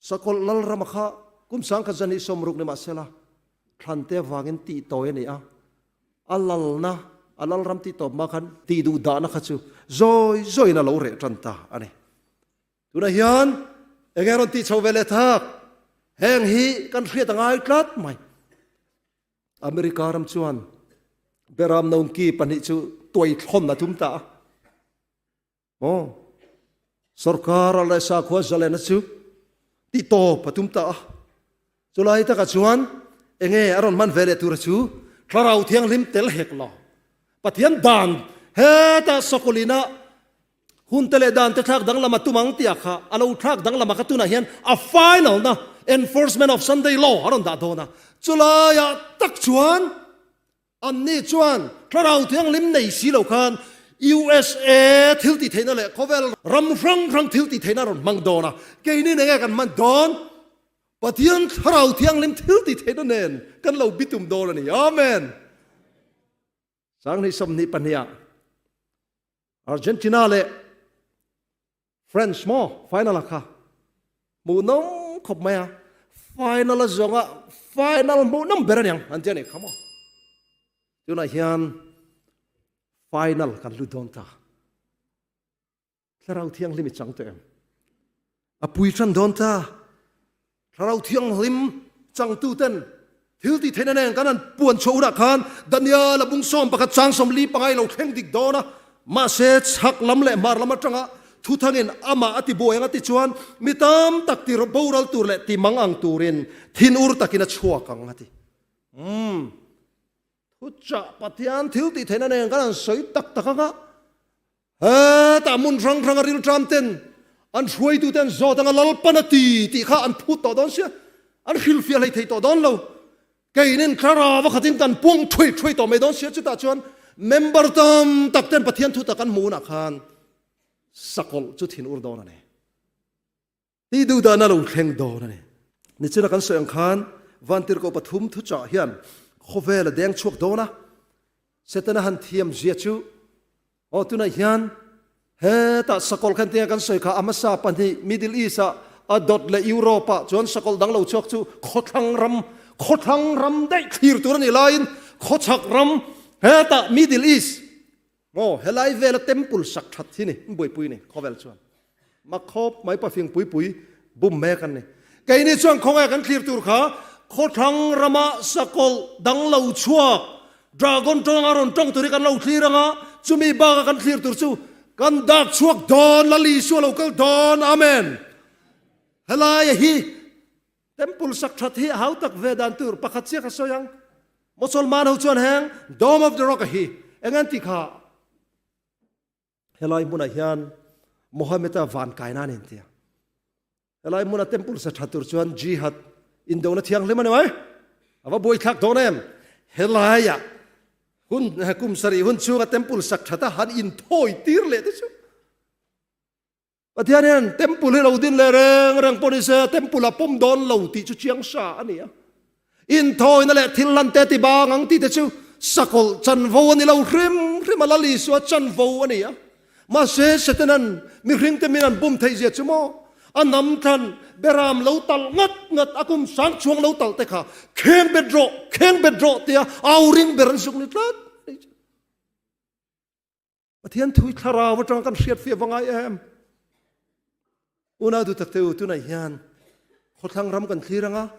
Sakawlh Lalrama kha kum sangkhat zan hi 60 ni mahsela thlante avangin tih tawi a ni a, a lalna, a lalram tih tawp hma khan tih duh dahna kha chu zawi zawiin a lo reh tan ta a ni. Tunah hian enge rawn tih chho ve leh thak? Heng hi kan hriat a ngai tlat mai. America ram chuan Beram Nongki pahnih chu tuaithlawn a tum ta a. Aw, sorkar a leh sakhua zalena chu tih tawp a tum ta a. Chulai takah chuan enge a rawn hman ve leh tura chu Thlarau Thianghlim tel hek lo. Pathian dan heta Sakulina hunte leh dante thlak danglam a tum ang tih kha a lo thlak danglam a kha tunah hian a final na enforcement of Sunday law a rawn dah dawn a. Chulaiah tak chuan Anni chuan Thlarau Thianghlim nei si lo khan USA thil tih theihna leh khawvel ram hrang hrang thil tih theihna a rawn hmang dawn a, keini nen nge kan hman dawn? Pathian Thlarau Thianghlim thil tih theihna nen kan lo bitum dawn a ni. Amen. 2022 ah Argentina leh French maw final a kha hmuhnawm khawp mai a, final a zawnga final hmuhnawm ber a niang an ti a nih kha maw. Tunah hian final kan lut dawn ta. Thlarau Thianghlim i chang tawh em? A pui tan dawn ta. Thlarau Thianghlim changtuten thil tih theihna nen kan han puan chhuah hunah khan Daniel a bung 11 chang 45 i lo thleng dik dawn a, mahse chhak lam leh hmar lam atanga thuthangin amah a ti buai ang a ti chuan mi tam tak ti boral tur leh ti mang ang turin thinur takin a chhuak ang a ti. Umm. Thuchah Pathian thil tih theihna nen kan han sawi tak tak ang a, hetah hmun hrang hranga rilṭam ten an hruaitute an zawt anga Lalpan a ti tih kha an phut tawh dawn sia, an hrilhfiah hlei thei tawh dawn lo. Keinin thlarau a khatin kan puang ṭhuai ṭhuai tawh mai dawn sia, chutah chuan member tam tak ten Pathian thutak an hmuh hunah khan sakawlh chu thinur dawn a ni. Tih duh dan a lo thleng dawn a ni. Nichina kan sawi ang khan Vantirhkoh pathum thuchah hian khawvel a deng chhuak dawn a, Setana han thiam zia chu aw tunah hian hetah sakawlh khan tinge kan sawi kha a hmasa pahnih Middle East ah A dawt leh Europe-ah chuan sakawlh dang lo chhuak chu khawthlang ram, khawthlang ram daih thlir tur a nih laiin khawchhak ram hetah Middle East maw helai vela temple sak that hi ni an buaipui ni khawvel chuan mak khawp mai pafing pui pui bum mek an ni. Keini chuan khawnge kan thlir tur kha khawthlang rama sakawlh dang lo chhuak Dragon tawng a rawn tawng tur hi kan lo thlir ang a, chumi baka kan thlir tur chu kan dak chhuak dawn, Lal Isua lo kal dawn, Amen. Helaia hi Temple sak that hi a hau tak ve dan tur pakhat chiah ka sawi ang. Mosolman ho chuan heng Dome of the Rock a hi eng an ti kha? Helai hmunah hian Mohammed-a van kai nan in tia. Helai hmuna temple sa tha tur chuan jihad indona thianghlim a ni mai. A va buai thlak dawn em. Helaiah hun kum sarih hun chhunga temple sak thata han inthawi tir leh te chu. Pathian hian temple hi lo din leh reng reng pawh ni se temple a pawm dawn lo tih chu chiang sa a ni a. Inthawina leh thil hlan te ti bang ang tih te chu sakawlh chanvo a ni lo hrim hrim a, Lal Isua chanvo a ni a. Mahse Setanan mihringte min an bum theih zia chu maw? A nam thlan beram lo talh ngat ngat a kum sang chhuang lo talh te kha kheng bet rawh, kheng bet rawh tia au ring ber an zuk ni tlat a ni chu. Pathian thui thlarau atang kan hriat fiah va ngai em? Unau duh tak te u, tunah hian khawthlang ram kan thlir anga,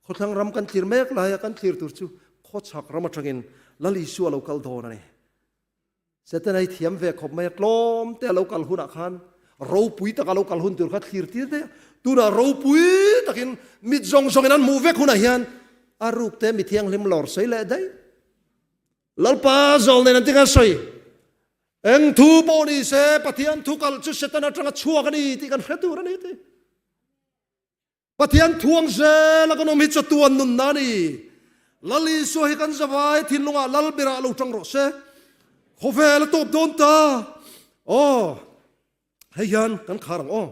khawthlang ram kan thlir mek laia kan thlir tur chu khawchhak ram atangin Lal Isua lo kal dawn a ni. Setana hi thiam ve khawp mai a, tlawm te a lo kal hunah khan ropui taka lo kal hun tur kha thlir tir daih a. Tunah ropui takin mit zawng zawngin an hmuh vek hunah hian a ruk te mithianghlim lawr sawi leh daih. Lalpa zawl nen an ti kha sawi. Eng thu pawh ni se Pathian thu kal chu Satan atanga chhuak a ni tih kan hre tur a ni ti. Pathian thuang zel a kan awm hi chatuan nunna a ni. Lal Isua hi kan zavai thinlungah Lal berah lo tang rawh se. Khawvel a tawp dawn ta. Aw, hei hian kan khar ang aw.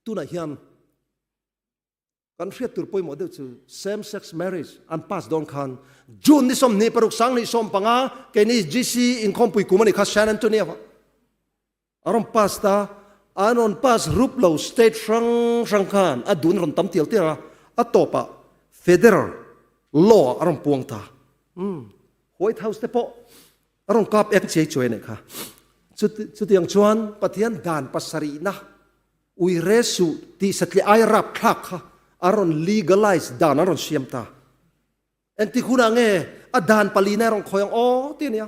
Tunah hian Kan hriat tur pawimawh deuh chu same sex marriage an pass dawn khan June ni 26 25 keini GC inkhawmpui kum a nih kha San Antonio ah a rawn pass ta, an rawn pass rup lo state hrang hrang khan a dun rawn tam tial tial a, a tawpah federal law ah a rawn puang ta. Umm White House te pawh a rawn kap ek chiai chuai a nih kha. Chutiang chuan Pathian dan pasarihna Ui re suh tih satliah ai rapthlak kha a rawn legalize dan an rawn siam ta. Engtik hunah nge a dan palina a rawn khawi ang aw ti a nia.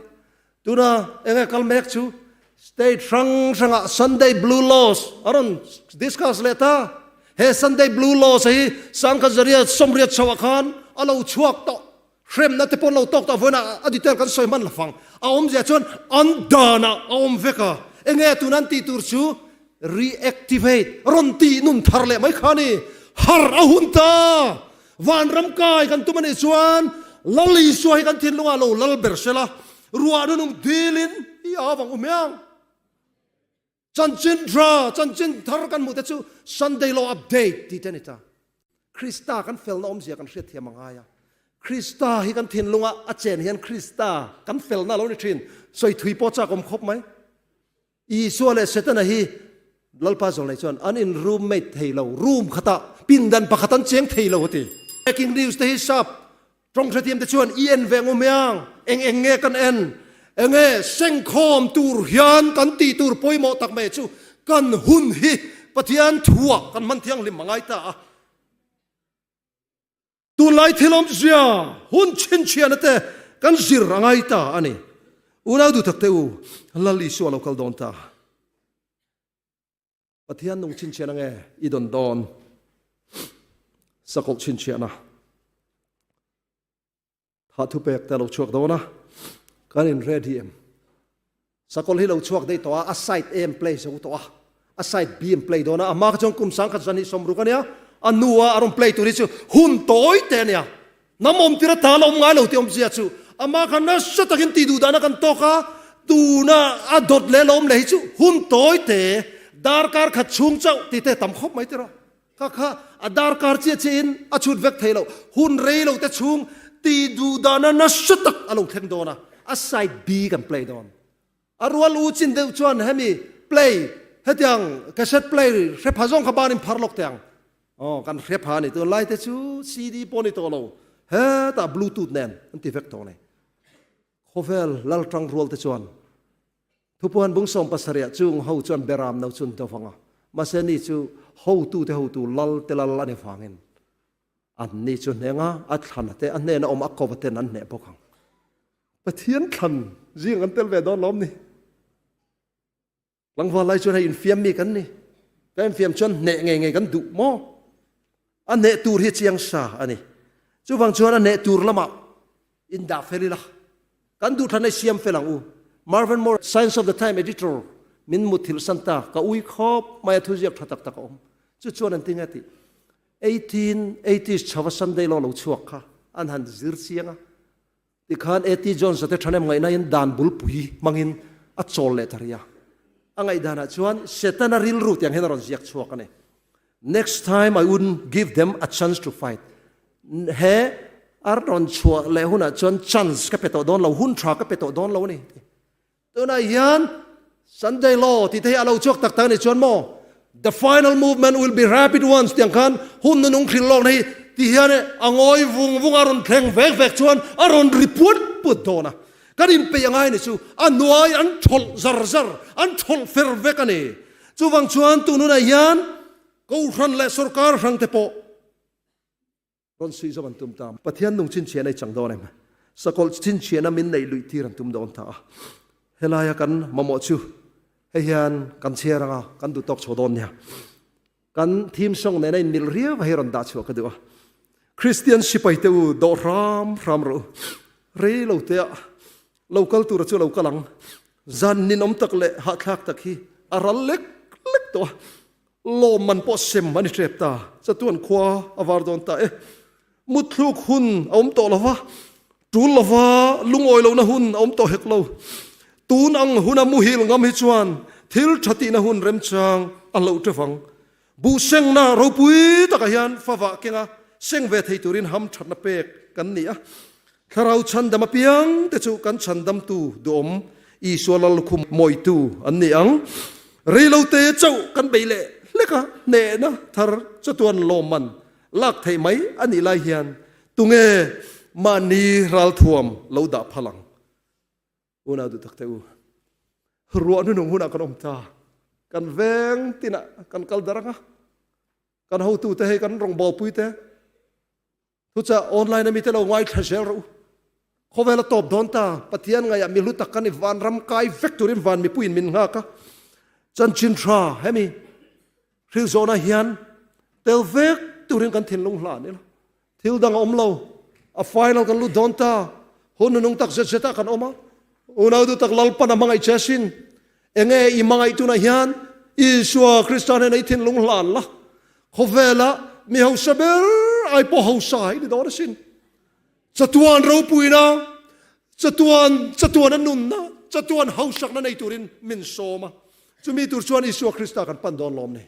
Tuna enge kal mek chu state hrang hrangah Sunday blue laws a rawn discuss leh ta. He Sunday blue laws hi Sangkhat Zariat sawmriat chhoah khan a lo chhuak tawh. Hremna te pawh an lo tawk tawh vawiinah a detail kan sawi hman lafang. A awmzia chuan an danah a awm vek a, enge tuna an tih tur chu reactivate, rawn tih nun thar leh mai kha a ni. Harh a hun ta! Vanram kai kan tum a nih chuan Lal Isua hi kan thinlungah lo lal ber sela, ruah nunung dilin i au vang u hmiang. Chanchin tha, chanchin thar kan hmuh te chu Sunday Law Update tih te a ni ta. Krista kan felna awmzia kan hriatthiam a ngai a. Krista hi kan thinlunga a chen hian Krista kan felna a lo ni thin. Sawi thui pawh chak awm khawp mai. Isua leh Setana hi Lalpa zawlnei chuan an in roommate thei lo, room khatah pindan pakhat an cheng thei lo a ti. Breaking news te hi sap Tawng hrethiam te chuan i en ve ngawm iang, eng eng nge kan en? Enge sengkhawm tur hian kan tih tur pawimawh tak mai chu kan hun hi Pathian thuah kan hman thianghlim a ngai ta a. Tunlai thil awmzia hun chhinchhiahna te kan zir a ngai ta a ni. Unau duhtak te u, Lal Isua lo kal dawn ta. Pathian nung chhinchhiahna nge i dawn dawn? Sakawlh chhinchhiahna. Thah thupek te a lo chhuak dawn a, kan in ready em? Sakawlh hi lo chhuak daih tawh a, a side A an play zo tawh a, a side B an play dawn a, a hma kha chuan kum sangkhat zan hi sawmruk a nia, a hnua a rawn play tur hi chu hun tawi te a nia. Hnam awm tir ata la awm ngai lo tih awmzia chu amah kha nasa takin tih duh dahna kan tawk a, tuna a dawt leh la awm leh hi chu hun tawi te, darkar khat chhung chauh tih te tam khawp mai tiraw. Kha kha a darkar chiah chiahin a chhut vek thei lo, hun rei lo te chhung tih duh dahna nasa tak a lo thleng dawn a, a side B kan play dawn. A rual u chin deuh chuan hemi play hetiang cassette play hre pha zawng kha banin phar lawk teh ang. Aw, kan hre pha a ni. Tunlai te chu CD pawh ni tawh lo, hetah bluetooth nen an ti vek tawh a ni. Khawvel lal tang rual te chuan Thupuan bung 70 ah chung ho chuan beram no chun do vang a, mahse ni chu hotu te hotu lal te lal a ni vangin an ni chu hneng a, a thlan a te, a hnena awm a kova ten an hneh bawk ang. Pathian thlan zing an tel ve dawn lawm ni. Tlangval lai chuan hei infiam mi kan ni. Kan infiam chuan hneh ngei ngei kan duh maw? A hneh tur hi chiang sa a ni. Chuvang chuan a hneh tur lamah indah fel ila. Kan duhthlan hei siam fel ang u. Marvin Moore, Signs of the Time editor, min mutthilh san ta, ka ui khawp mai a thuziak tha tak tak a awm. Chu chuan an ti nge tih? 1880s chhova Sunday law lo chhuak kha an han zir chiang a. Tikhan AT Jones-a te ṭhahnem ngaihnain dan bulpui hmangin a chawl leh ta rih a. A ngaihdanah chuan Setana rilru tiang hian a rawn ziak chhuak a ni. Next time I wouldn't give them a chance to fight. He a rawn chhuah leh hunah chuan chance ka pe tawh dawn lo, hun ṭha ka pe tawh dawn lo a ni. Tunah hian Sunday law tih te hi a lo chhuak tak tak a nih chuan maw The final movement will be rapid ones tiang khan hun nunung hril lawkna hi ti hian a ngawi vung vung a rawn thleng vek vek chuan a rawn ri puat puat dawn a. Kan inpeih a ngai ni chu a hnuai an thawlh zar zar, an thawlh fer vek a ni. Chuvang chuan tun hunah hian Kohhran leh sorkar hrang te pawh Rawn suih zawk an tum ta. Pathian nung chhinchhiahna i chang dawn em? Sakawlh chhinchhiahna min neih luih tir an tum dawn ta a. Helaia kan mamawh chu hei hian kan chhiar anga kan duh tawk chho dawn nia. Kan theme song nena inmilh riau a hei rawn dah chhuah ka duh a. Kristian sipai te u dawh hram hram rawh u. Rei lo te ah lo kal tura chu lo kal ang. Zan ninawm tak leh hahthlak tak hi a ral lek lek tawh a. Lawmman pawh sem a ni ṭep ta, chatuan khua a var dawn ta e. Mutthluk hun a awm tawh lo va, ṭul lova lungawi lohna hun a awm tawh hek lo. Tun ang huna muhil ngam hi chuan thil ṭha tihna hun remchang a hloh ṭep ang. Buhsengna ropui takah hian favah kenga seng ve thei turin hamṭhatna pek kan ni a. Thlarau chhandam apiang te chu kan chhandamtu duhawm Isua Lallukhum mawitu an ni ang. Reilote chauh kan bei leh hlek a, hnehna thar chatuan lawmman lak theih mai a nih lai hian tunge mahni ralthuam lo dah phal ang? Unau duh tak te u, ruah hnunung hunah kan awm ta, kan veng tinah kan kal darh ang a, kan hotute hei kan rawngbawlpui te, Thuchah online a mite lo ngaithla zel rawh u. Khawvel a tawp dawn ta, Pathian ngaihah mi hlu tak kan ni, vanram kai vek turin van mipuiin min nghak a. Chanchin tha hemi hril zawnah hian tel vek turin kan thinlung hlan ila. Thil dang a awm lo, a final kan lut dawn ta, hun nunung tak zet zetah kan awm a. Unau duh tak Lalpan a hmangaih che asin. Enge i hmangaih tunah hian Isua Krista hnena i thinlung hlan la, khawvela mi hausa ber ai pawh hausa hi ni dawn asin. Chatuan ropuina, chatuan chatuan a nunna, chatuan hausakna nei turin min sawm a. Chumi tur chuan Isua Krista kan pan dawn lawm ni.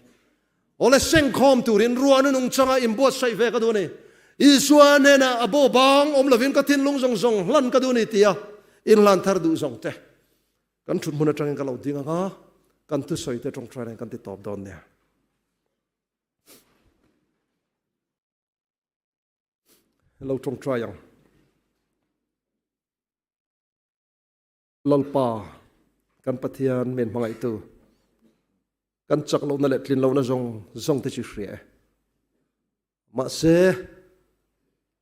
Awle sengkhawm turin ruahna nungchanga inbuatsaih ve ka duh a ni. Isua hnenah a bo bang awm lovin ka thinlung zawng zawng hlan ka duh a ni tia inhlan thar duh zawng te. Kan thut hmun atangin ka lo ding ang a, kan thusawi te tawngtai nen kan ti tawp dawn nia. Lo tawngtai ang. Lalpa, kan Pathian min hmangaihtu, kan chak lohna leh tlin lohna zawng zawng te chu hria e. Mahse,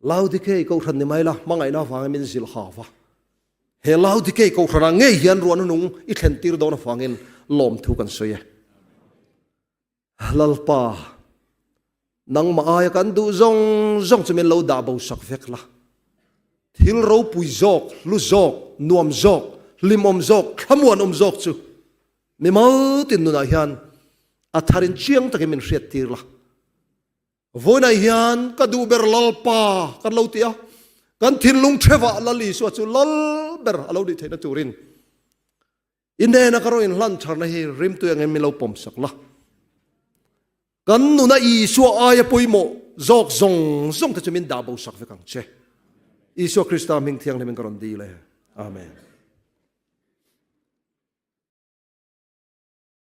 Laodikei Kohhran ni mai la, hmangaihna avangin min zilh ha va. He Laodikei Kohhranah ngei hian ruahna nung i thlentir dawn avangin lawmthu kan sawi e. Lalpa, nangmah aia kan duh zawng zawng chu min lo dah bo sak vek la. Thil ropui zawk, hlu zawk, nuam zawk, hlimawm zawk, thlamuanawm zawk chu Mimal tin nunah hian a tharin chiang takin min hriattir la. Vawiinah hian ka duh ber Lalpa kan lo ti a, kan thinlung thevah Lal Isua chu Lal ber a lo nih theihna turin i hnena ka rawn inhlan tharna hi rimtui angin min lo pawmsak la. Kan nuna Isua aia pawimawh zawk zawng zawng te chu min dah bo sak vek ang che. Isua Krista hming thianghlimin ka rawn dil e. Amen.